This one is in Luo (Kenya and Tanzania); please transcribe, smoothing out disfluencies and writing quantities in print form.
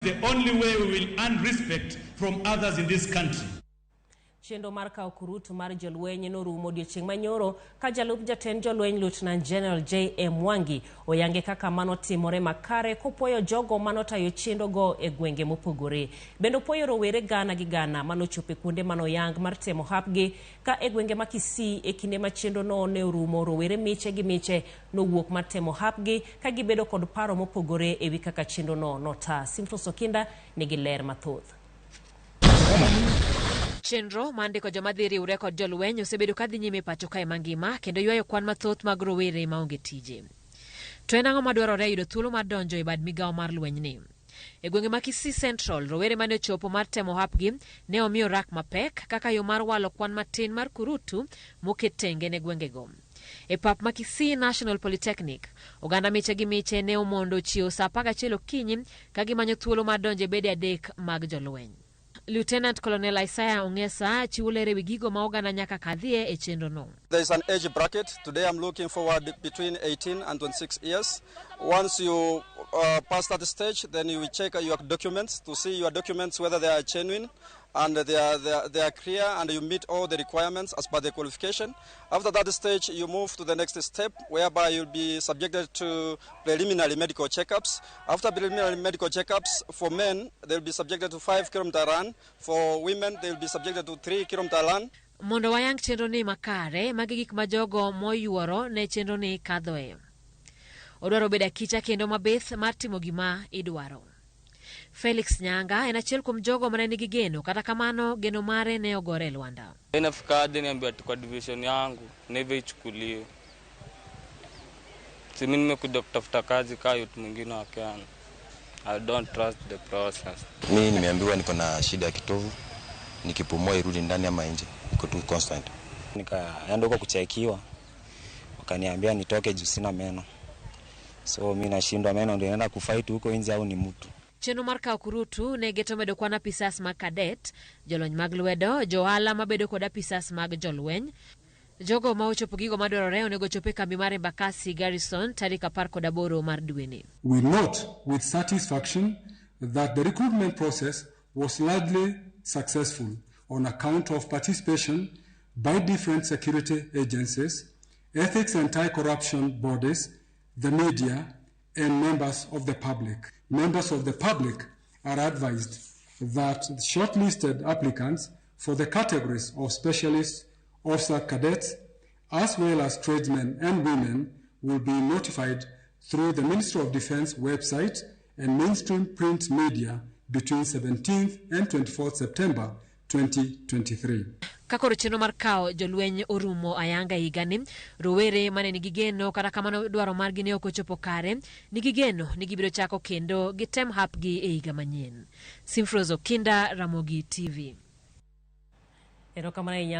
The only way we will earn respect from others in this country. Chenro mar kawo kurutu mar jolweny norumo odiochieng' manyoro ka jalup jatend jolweny Lieutenant General J.M. Mwangi oyange kaka mano timore makare kopuoyo jogo manotayo chenro go e gwenge mopogore. Bende opuoyo rowere gana gi gana manochopo e kuonde manoyang mar temo hapgi ka e gwenge ma Kisii e kinde ma chenro no ne orumo rowere miche gi miche nowuok mar temo hapgi ka gibedo kod paro mopogore ewi kaka chenro no nota. Simfros Okinda nigi ler mathoth. Chenro mar ndiko joma dhi riwre kod jolweny osebedo ka dhi nyime e pacho kae mangima kendo ywayo kwan mathoth mag rowere maonge tije. To en ang'o madwarore yudo thuolo mar donjo e bad migawo mar lwenyni? E gwenge ma Kisii Central, rowere mane ochopo mar temo hapgi ne omi orak mapek kaka yo mar walo kwan matin mar kurutu moket tenge ne gwengego. E pap ma Kisii National Polytechnic, oganda miche gi miche ne omondo chiewo saa 11 okinyi ka gimanyo thuolo mar donjo e bede adek mag jolweny. Lieutenant Colonel Isaiah Ongesa chiwo ler ewi gigo ma oganda nyaka kadhie e chenro no. There is an age bracket. Today I'm looking forward between 18 and 26 years. Once you pass that stage, then you will check your documents to see your documents whether they are genuine and they are clear and you meet all the requirements as per the qualification. After that stage, you move to the next step whereby you'll be subjected to preliminary medical checkups. After preliminary medical checkups, for men, they'll be subjected to 5 kilometer run. For women, they'll be subjected to 3 kilometer run. Mondo wayang chenro ni makare, magi gik ma jogo moyuoro ne chenro ni kadhoe. Odwaro bedo akicha kendo mabith mar timo gima idwaro. Felix Nyanga en achiel kuom jogo mane nigi geno, kata kamano geno mare ne ogore e lwanda. Inafika hadi niambiwa ati kwa division yangu na hivyo ichukuliwe. Si mimi nimekuja kutafuta kazi kaa youth mwingine wa Kenya. I don't trust the process. Mimi nimeambiwa niko na shida ya kitovu, nikipumua irudi ndani ama nje, iko tu constant. Nikaenda huko kuchekiwa, wakaniambia nitoke juu sina meno. So mimi nashindwa meno ndio naenda kufight huko nje au ni mtu. Chenro mar kawo kurutu ne geto medo kwan apisas mag cadet, jolony mag lwedo, johala mabedo kod apisas mag jolweny. Jogo ma ochopo gigo madwarore onego ochop e kambi mar Embakasi Garrison tarik 18 mar dweni. We note with satisfaction that the recruitment process was largely successful on account of participation by different security agencies, ethics and anti-corruption bodies, the media, and members of the public. Members of the public are advised that shortlisted applicants for the categories of specialist officer cadets, as well as tradesmen and women, will be notified through the Ministry of Defense website and mainstream print media between 17th and 24th September 2023. Ka koro chenro mar kawo jolweny orumo ayanga e higani, rowere mane nigi geno kata kamano dwaro margi ne ok ochopo kare, nigi geno ni gibiro chako kendo gitem hapgi e higa manyien. Simfros Okinda, Ramogi TV. Erokamano ahinya.